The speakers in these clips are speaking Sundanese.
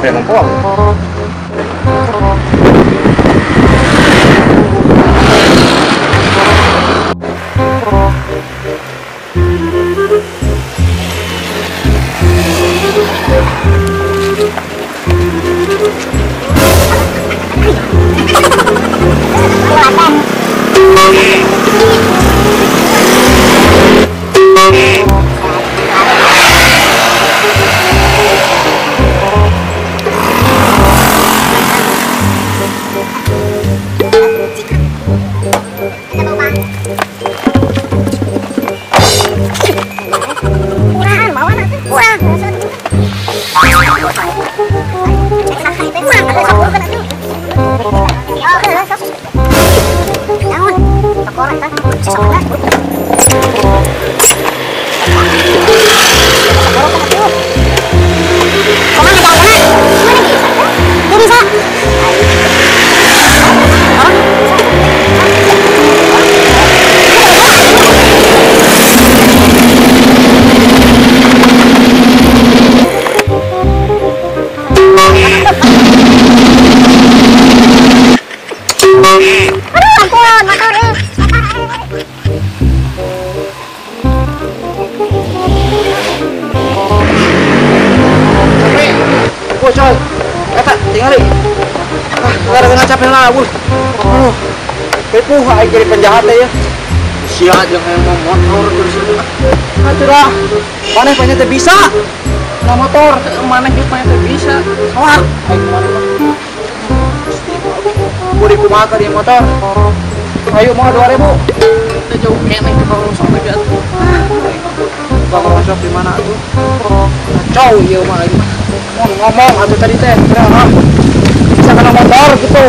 Pengen ngumpul. Coy, eta tinggali. Ah, gara-gara capek lah, wuh. Aduh. Kepuh aing jadi penjahat teh ya. Sia jeung hayang mau motor terus itu. Atuh dah. Maneh banyak teh bisa. Na motor, maneh geus banyak teh bisa. Sawar aing maneh mah. Buri kumaha ka di motor? Ayo mau 2000. Teh jauh keneh ke rosok teh atuh. Tukang rosok di mana atuh? Kacau ieu mah aing mah. Ngomong atau tadi teh ah, bisa kena motor gitu.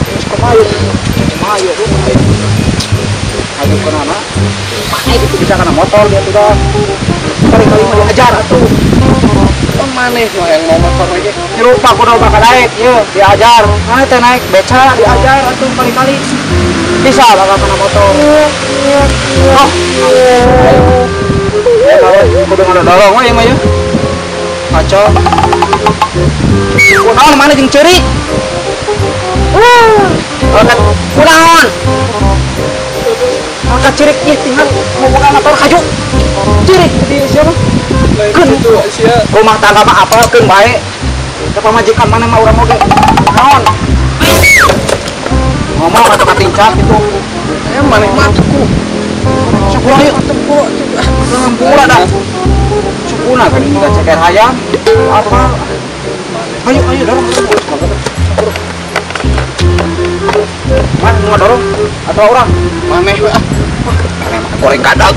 Terus kemayu, kemayu, kemayu. Ayo kena mana? Mana itu bisa kena motor dia tuh dah. Kali-kali mau diajar atuh. Oh maneh mah yang mau motor aja. Nyerupa kudu bakal naik, yeuh diajar. Mana teh naik beca diajar atuh kali-kali. Bisa bakal kena motor. Oh. Ayo, kudu ngadorong we mah yeuh. Kacau. Kunaon mana jeung ceurik? Angkat kunaon? Angkat ceurik ieu tinggal mau buka motor kaju. Ceurik di siapa? Keun rumah tangga mah apal keun bae. Da pamajikan mana mah urang oge. Naon? Ngomong atuh katincak kitu. Eh maneh mah atuh ku. Sok urang ieu atuh ku. Ngampura dah. Sukuna kan ini ceker hayam apa? Ayo ayo dorong. Mana mau dorong atau orang? Maneh we ah. Maneh mah goreng kadag.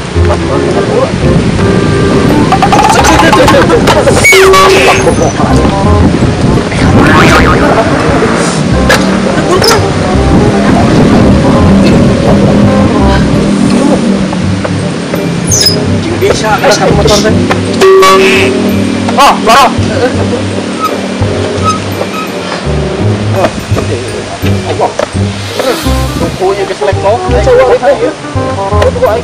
Bisa sama motor teh. Oh, dorong. Oh. Ayo. Tukunya geus lek mau. Ayo. Ayo.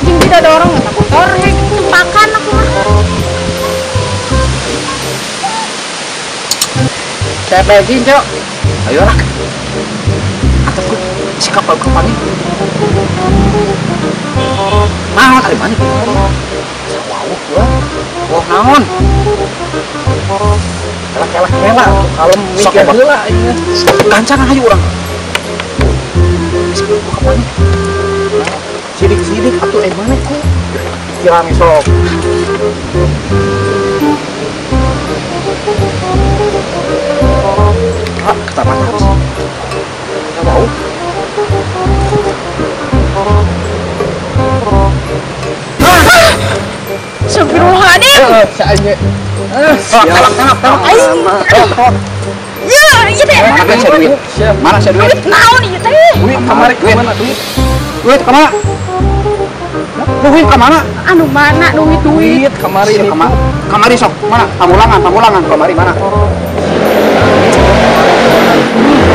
Jeung tidak dorong eta motor hek cempakan aku mah. Saya bensin, Cok. Ayo lah. Atau ku sikap bau kapan nih? Naon ari mana gitu? Sawah gua. Wah, naon? Kelak-kelak kalau mikir heula ieu. Gancangan hayu urang. Sikap bau kapan nih? Sidik-sidik atuh mana ku? Pikiran sok. Ah, kecamatan. Enggak bau. Astagfirullahaladzim. Saatnya. Tolak, tolak, tolak. Ieu teh. Mana kan duit? Mana sia duit? Duit naon ieu teh? Duit kamari ka mana duit? Duit ka mana? Duit ka mana? Anu mana duit duit kamari ka mana? Kamari sok mana? Pamulangan kamari mana?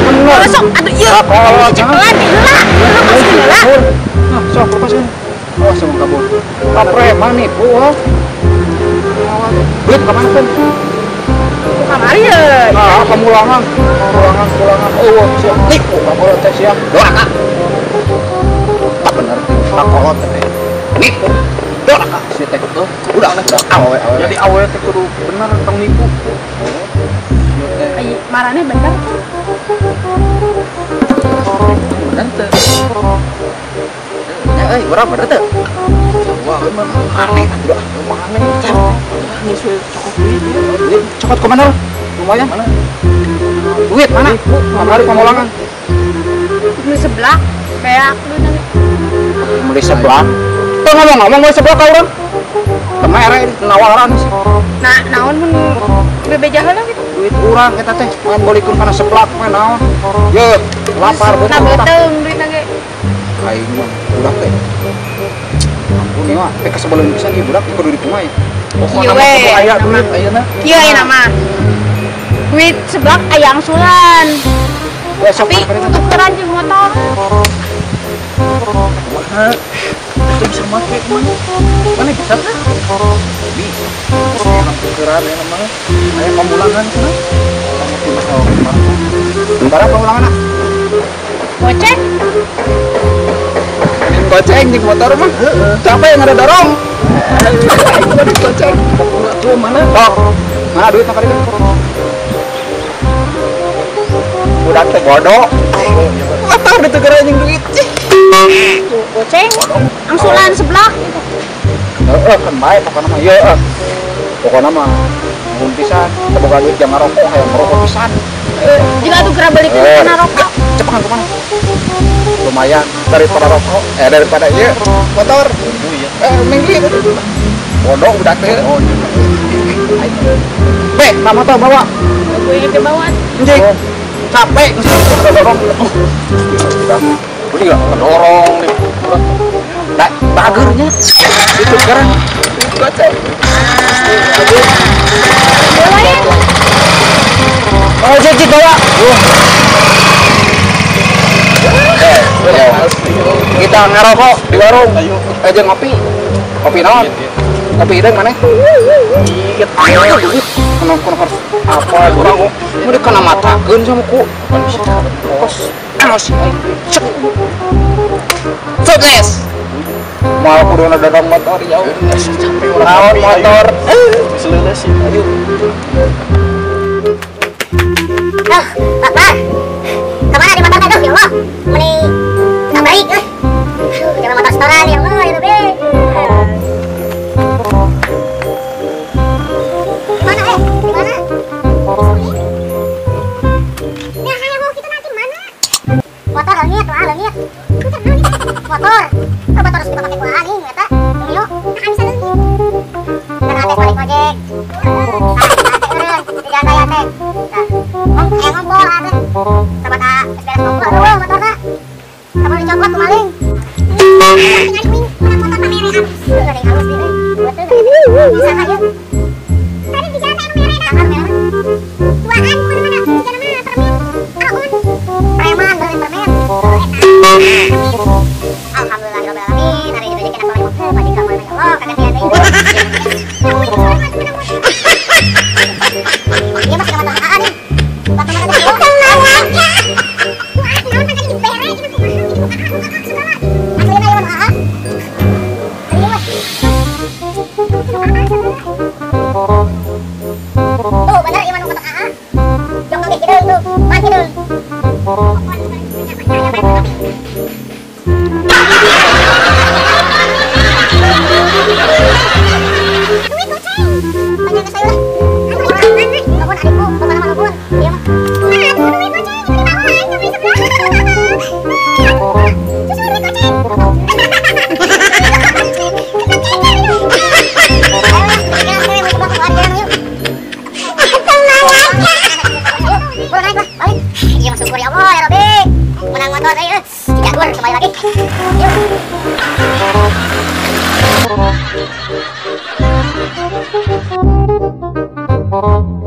Bener. Sok atuh ieu. Cekelan heula. Heula pasti heula. Nah, sok lepaskeun. Oh, sok kabur. Ka preman nipu, oh. Duit ka mana kan? Kamari ye. Ah, pamulangan. Pulangan. Oh, siap. Nipu kabur teh sia. Doraka. Tak bener tak kolot teh. Nipu. Doraka si teh. Udah awewe. Jadi awewe teh kudu bener tong nipu. Ai marane bener. Bener teh. Ya euy, urang bener teh. Wah, aneh udah aneh. Geus we cokot duit. Duit cokot ka mana? Lumayan. Mana? Duit mana? Kamari pamulangan. Beli seblak, beak duitna. Beli seblak. Tuh ngomong-ngomong beli seblak ka urang. Kemere nawaran sih. Nah, naon mun bebeja heula gitu. Duit urang eta teh main bolikeun kana seblak mah naon. Ye, lapar betul. Nah, beuteung duitna ge. Aing mah budak teh. Ampun ieu mah, teh kasebeleun pisan ieu budak kudu dikumaha. Pokona mah kudu aya duit ayeuna. Kieu ayeuna mah. Duit seblak aya angsuran. Ya, sok Tapi tukeran jeung motor. Kumaha? Itu bisa make mana? Mana bisa teh? Bisa. Enak tukeran ya mah. Aya pamulangan cenah. Bentar pamulangan ah. Goceng. Goceng jeung motor mah. Heeh. Capek yang ada dorong. Goceng. Tuh mana? Sok. Mana duit kamari? Budak teh bodoh. Motor ditukeran jeung duit. Goceng. Angsuran seblak gitu. Heeh, kan bae pokona mah ieu. Pokona mah mun pisan teu boga duit jangan ngarokok, hayang ngarokok pisan. Jika atuh geura balikeun kana rokok. Cepetan kumaha? Lumayan daripada rokok, daripada ieu motor. Minggu bodoh budak teh. Oh, Be, nah motor bawa. Gue ke bawah. Anjing. Capek dorong. Udah dorong nih. Nah, bagernya itu sekarang goceng. Oh, jadi bawa. Kita ngerokok di warung. Aja ngopi. Kopi naon? Kopi hideung mana? Iya. Kono harus apa urang mau dikena matakeun sama ku. Kos emosi aing. Cek. Sukses. Moal kudu dorong motor jauh. Capek urang naon motor. Geus leuleus sih. Ayo. Duh, Bapak. Kemana di motor aduh ya Allah. Meni tak baik euy. Aduh, jangan motor setoran ya Allah ya Rabbi. Mana di mana? Ya ayo mau kita nanti mana? Motor leungit, wah leungit. Motor. Motor harus dipakai ku aing eta. Mio, nah bisa leungit. Dan ate balik ojek. Nah, ate eureun di jalan raya teh. Tah, ngompol ate. Sahabat A, geus beres ngompol, eueuh motorna. Kamu dicopot ku maling. Tinggal kuing, menang motor pamere halus. Heuh, ada yang halus deui euy. Beuteung. Bisa ka ieu. Tadi di jalan anu mere dah. Duaan mana-mana, di jalan mah permen. Aon. Preman beli permen. Eta. Alhamdulillahirabbil alamin. Hari ini rezeki nak soleh mah ka mana ya Allah, kagantian deui. Ieu mah motor AA nih. Waktu mana teh? Duaan naon tadi dibere cenah kumaha ini bukan AA segala. Aslina ieu mah AA. Ieu mah. Tuh bener ieu mah nu motor AA. Jong ge hideung tuh, pan hideung. Duit goceng. Banyak ke saya lah. Aduh, adikku, pokoknya mah nuhun. Ieu mah. Aduh, duit goceng, ini dibawa aing beli sebelah. Susu duit goceng. Ayo, Oh.